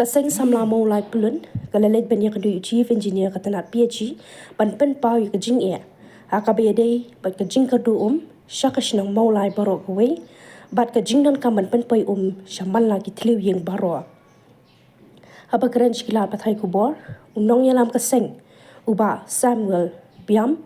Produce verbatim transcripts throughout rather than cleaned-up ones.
Ka seng samla Mawlai Pyllun ka la leit ban ïakynduh ïa u Chief Engineer ka tnat P H E ban pynpaw ïa ka jingeh ha kaba ïadei bad ka jingkyrduh um sha ka shnong Mawlai baroh kawei bad ka jingdonkam ban pynpoi um sha man la ki thliew ïing baroh. Haba kren sha ki lad pathai khubor, u nongïalam ka seng, u Bah Samuel Biam,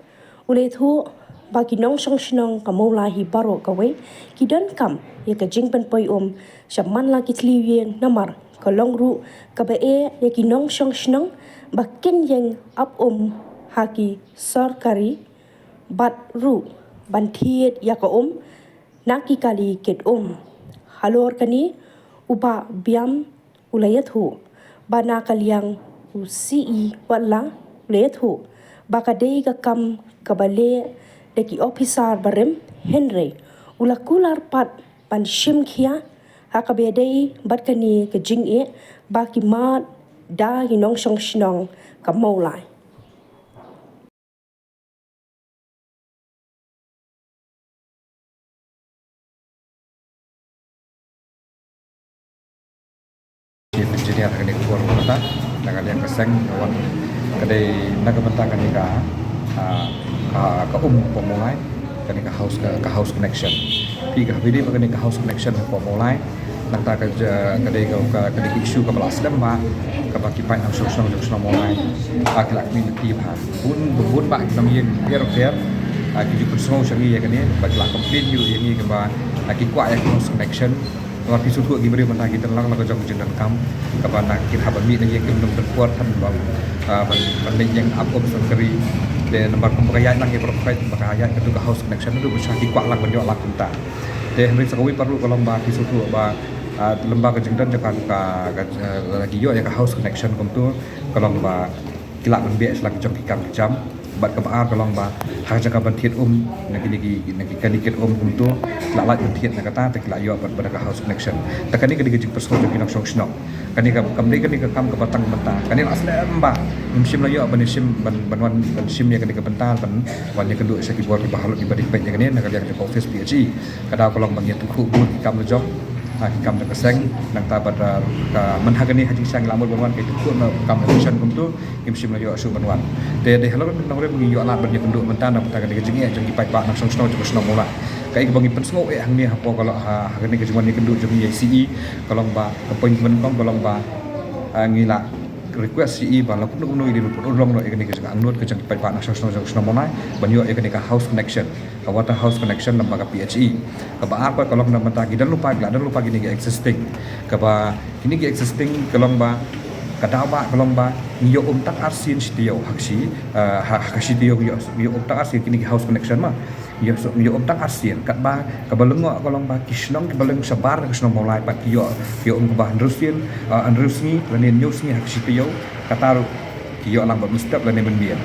u la ïathuh ba ki nongshong shnong ka Mawlai hi baroh kawei ki donkam ïa ka jingpynpoi um sha man la ki thliew ïing, namar ka long ruh kaba eh ïa ki nongshong shnong ba kin ïeng ap um ha ki sorkari bad ruh ban thied ïa ka um na ki kali kit um. Halor kane, u Bah Biam u la ïathuh ba na ka liang u C E wat la u la ïathuh ba ka dei ka kam kaba leh da ki ophisar barim, hynrei u la kular pat ban shim khia ha kaba ïadei bad kane ka jingeh ba ki mad da ki nongshong shnong ka Mawlai. Chief Engineer kane ka por kata, na ka liang ka seng, ka wan, ka dei na ka bynta kane ka, ah, ka, ka um hapoh Mawlai, kane ka house, ka, ka house connection. Phi ka haba dei ba kane ka house connection hapoh Mawlai, nangta ka, ka dei ka, ka, ka dei ka issue kaba la slem bha, kaba ki paid nongshong shnong jong shnong Mawlai, ah, ki la kmen lynti bha. Bun, bun bha ki nongïing pher pher, ah, ki ju pynsngew sha ngi ïa kane, ba ki la complain ïa ngi kaba, ah, ki kwah ïa ka house connection. Namar phi sngewthuh ki briew mynta ki tynlang la ka jong ka jingdonkam kaba na ki haba mih na ïing kim don por than ba, ah, ban, ban leit ïeng ap um sorkari. Te namar kum ba ka ïaid lang ïa baroh phi ba ka ïaid katu ka house connection ruh ba sha ki kwah lang ban ïoh lang kumta. Te hynrei sa kawei pat ruh ka long ba phi sngewthuh ba, ah, lem bad ka jingdon jong ka, ka, ka, ah, ki ïoh ïa ka house connection kumtu ka long ba ki lah ban beh sha la ki jong ki kam ki jam. Bad kaba ar ka long ba ha ka jaka ban thied um na kine ki, na ki kali kit um kumtu, ki lah lait ban thied na kata, te ki lah ïoh bad, bad ka house connection. Te kane ka dei ka jingpynsngew jong ki nongshong shnong. Kane ka, kam dei kane ka kam kaba tang mynta. Kane la slem bha. Ngim shym la ïoh ban shim, ban, ban wan ban shim ïa kane ka bynta, ban wan ïakynduh sha ki bor kiba halor kiba dei peit ïa kane na ka liang jong ka office P H E. Ka daw ka long ba ngi ïatyngkhuh bun ki kam la jong, ha, ki kam jong ka seng, nangta bad, ah, ka man ha kane ha jingshisha ngi la mut ban wan ka ïatyngkhuh na ka kam election kumtu, ngim shym la ïoh shuh ban wan. Te dei halor nongrim ngi ïoh lad ban ïakynduh mynta na ka bynta kane ka jingeh jong ki paidbah nongshong shnong jong ka shnong Mawlai. Kaei kaba ngi pynsngew eh hangne hapoh ka long, ha, ha kane ka jingwan ïakynduh jong ngi ïa i C E, ka long ba ka point ba nyngkong ka long ba, ah, ngi la request C E ba la kumno kumno i dei ban pynurlong noh ïa kane ka jingangnud ka jong ki paidbah nongshong shnong jong ka shnong Mawlai ban ïoh ïa kane ka house connection, ka water house connection lem bad ka P H E. Kaba ar pat ka long na ka bynta ki don lypa, ki la don lypa kine ki existing. Kaba kine ki existing ka long ba, ka daw ba ka long ba ngi ïoh um tang arsien shi taïew ha ka shi, eh, ha, ha ka shi taïew ngi ïoh, ngi ïoh um tang arsien kine ki house connection ma. Ngi ïoh, ngi ïoh um tang arsien, katba kaba lyngngoh ka long ba ki shnong kiba long shabar ka shnong Mawlai pat ki ïoh, ki ïoh um kaba hynriew sien, ah, hynriew sngi lane hynñiew sngi ha ka shi taïew, kata ruh ki ïoh lang bad mynstep lane mynmiet.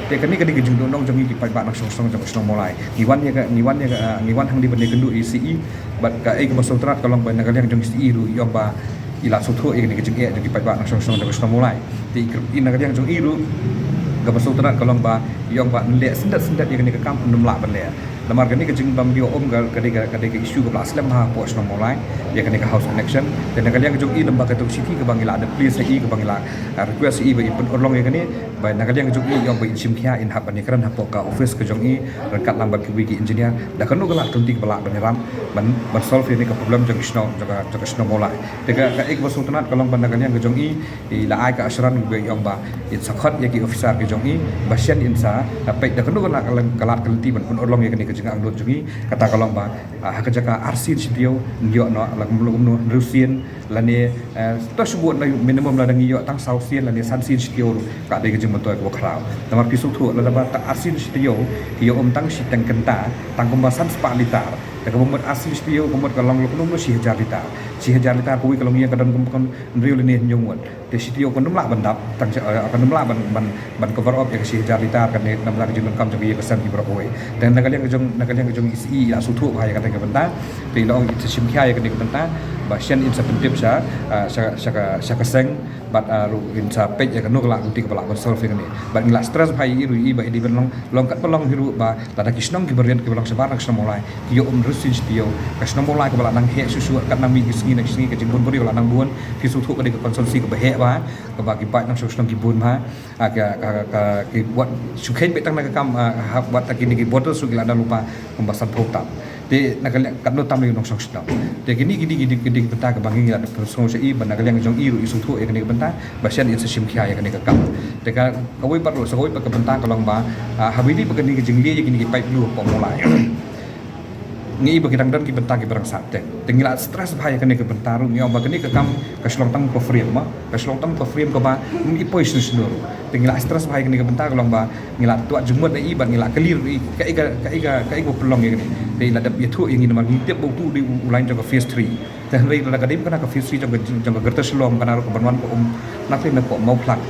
Te kane ka dei ka jingduhnong jong ngi ki paidbah nongshong shnong jong ka shnong Mawlai. Ngi wan ïa ka, ngi wan ïa ka, ah, ngi wan hangne ban ïakynduh ïa i C E, bad kaei kaba sngewtynnat ka long ba na ka liang jong i C E ruh i ong ba i la sngewthuh ïa kane ka jingeh jong ki paidbah nongshong shnong jong ka shnong Mawlai. Te i kyrpad na ka liang jong i ruh, kaba sngewtynnat ka long ba i ong ba yn leh syndet syndet ïa kane ka kam, ym lah ban leh. Namar kane ka jingbym ïoh um ka, ka dei ka, ka dei ka issue kaba la slem bha hapoh shnong Mawlai ïa kane ka house connection. Te na ka liang jong i lem bad katto ka shithi kaba ngi la da plead sha i, kaba ngi la, ah, request sha i ba i pynurlong ïa kane, ba na ka liang jong i i ong ba in shim khia, in hap ban ïakren hapoh ka office ka jong i ryngkat lang bad kiwei ki engineer da kano ka lad ka lynti kaba lah ban ïarap ban, ban solve ïa kane ka problem jong ka shnong, jong ka, jong ka shnong Mawlai. Te ka, kaei kaba sngewtynnat ka long ba na ka liang ka jong i, i la ai ka assurance ba i ong ba in sa khot ïa ki officer ki jong i ba shen in sa, ah, peit da kano ka lad ka lynti ban pynurlong ïa kane ka jingangnud jong i. Kata ka long ba, ah, ha ka jaka arsien shi taïew ngi ïoh noh la kumno kumno hynriew sien lane, eh, to shu bud na minimum lada ngi ïoh tang saw sien lane san sien shi taïew ruh ka dei ka jingmyntoi kaba khraw. Namar phi sngewthuh lada ba tang arsien shi taïew ki ïoh um tang shiteng kynta, tang kumba san spah litar. Te kaba mut arsien shi taïew ka mut ka long la kumno kumno shi hajar litar. Shi hajar litar kawei ka longïing ka don kum, kum hynriew lane hynñiew ngut. Te shi taïew kan ym lah ban dap, tang, eh, kan ym lah ban, ban, ban cover up ïa ka shi hajar litar kane namar ka jingdonkam jong ka ïing ka sem ki baroh kawei. Te na ka liang ka jong, na ka liang ka jong i C E i la sngewthuh bha ïa kata ka bynta. Te i la ong i sa shim khia ïa kane ka bynta. Ba shen in sa pyntip sha, ah, sha, sha ka, sha ka seng, bad, ah, ruh in sa peit ïa kano ka lah lynti kaba lah ban solve ïa kane. Bad ngi la stress bha ïa i ruh i ba i dei ban long, long katba long hi ruh ba lada ki shnong kiba riat kiba long shabar na ka shnong Mawlai ki ïoh um rus sien shi taïew. Ka shnong Mawlai kaba la nang heh shuh shuh, kat nang mih ki sngi na ki sngi, ka jingbun bun ïa ka la nang bun, phi sngewthuh ka dei ka constituency kaba heh bha, kaba ki paid nongshong shnong ki bun bha. Ah, ka, ka, ka, ki wat shu kheiñ beit tang na ka kam, ah, hap wat ta kine ki voters ruh ki la don lypa kumba sanphew tam. Te na ka liang katno tam ïa ki nongshong shnong. Te kine, kine, kine, kine ki bynta kaba ngi la pynsngew sha i, ba na ka liang jong i ruh i sngewthuh ïa kane ka bynta, ba shen in sa shim khia ïa kane ka kam. Te ka, kawei pat ruh, sa kawei pat ka bynta ka long ba, ah, haba ïadei bad kane ka jingleh ïa kine ki paip blue hapoh Mawlai. Ngi i ba ki dang don ki bynta kiba rangstad te. Te ngi la stress bha ïa kane ka bynta ruh, ngi ong ba kane ka kam ka shu long tang ka frame ma. Ka shu long tang ka frame kaba, mm, i poi shisha shisha ruh. Te ngi la stress bha ïa kane ka bynta ka long ba ngi la tuat jingmut na i bad ngi la kylli ruh i kaei ka, kaei ka, kaei kaba pynlong ïa kane. Te i la dep ïathuh ïa ngi namar ngi tip ba utu u dei u line jong ka phase three. Te hynrei lada ka dei kane ka phase three jong ka, jong ka greater Shillong kane ruh ka ban wan ka um na ka liang na ka Mawphlang.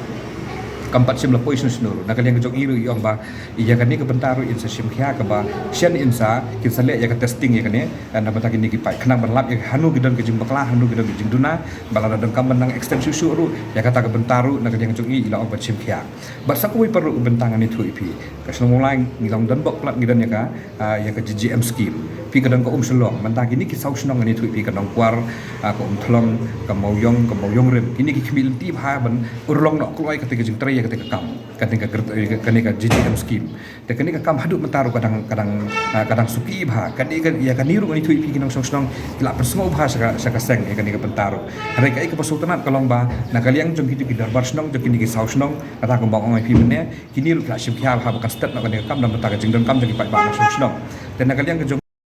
Kam pat shym la poi shisha shisha ruh. Na ka liang ka jong i ruh i ong ba ïa kane ka bynta ruh in sa shim khia kaba shen in sa, kin sa leh ïa ka testing ïa kane, eh, na bynta kine ki paip khnang ban lap ïa hano ki don ka jingbakla, hano ki don ka jingduna, ba lada donkam ban nang extend shuh shuh ruh, ïa kata ka bynta ruh na ka liang jong i i la ong ban shim khia. Bad sa kawei pat ruh ka bynta ngan ïathuh ïa phi. Ka shnong Mawlai ngi long don bok plat ngi don ïa ka, ah, ïa ka G G M scheme. Phi ka don ka um Shillong, mynta kine ki saw shnong ngan ïathuh ïa phi ka Nongkwar, ah, ka Umthlong, ka Mawiong, ka Mawiong Rim. Kine ki khmih lynti bha ban urlong noh kloi kata ka jingtrei ïa kata ka kam. Kane ka gr-, kane ka G G M scheme. Te kane ka kam haduh mynta ruh ka dang, ka dang, ah, ka dang suki bha. Kane ka, ïa kane ruh ngan ïathuh ïa phi ki nongshong shnong ki la pynsngew bha sha ka, sha ka seng ïa kane ka bynta ruh. Hynrei kaei kaba sngewtynnat ka long ba na ka liang jong kito ki dorbar shnong jong kine ki saw shnong, kata kumba ong ïa phi mynne, kine ruh ki la shim khia bha ba kan stet noh kane ka kam na bynta ka jingdonkam jong ki paidbah nongshong shnong. Te na ka liang ka jong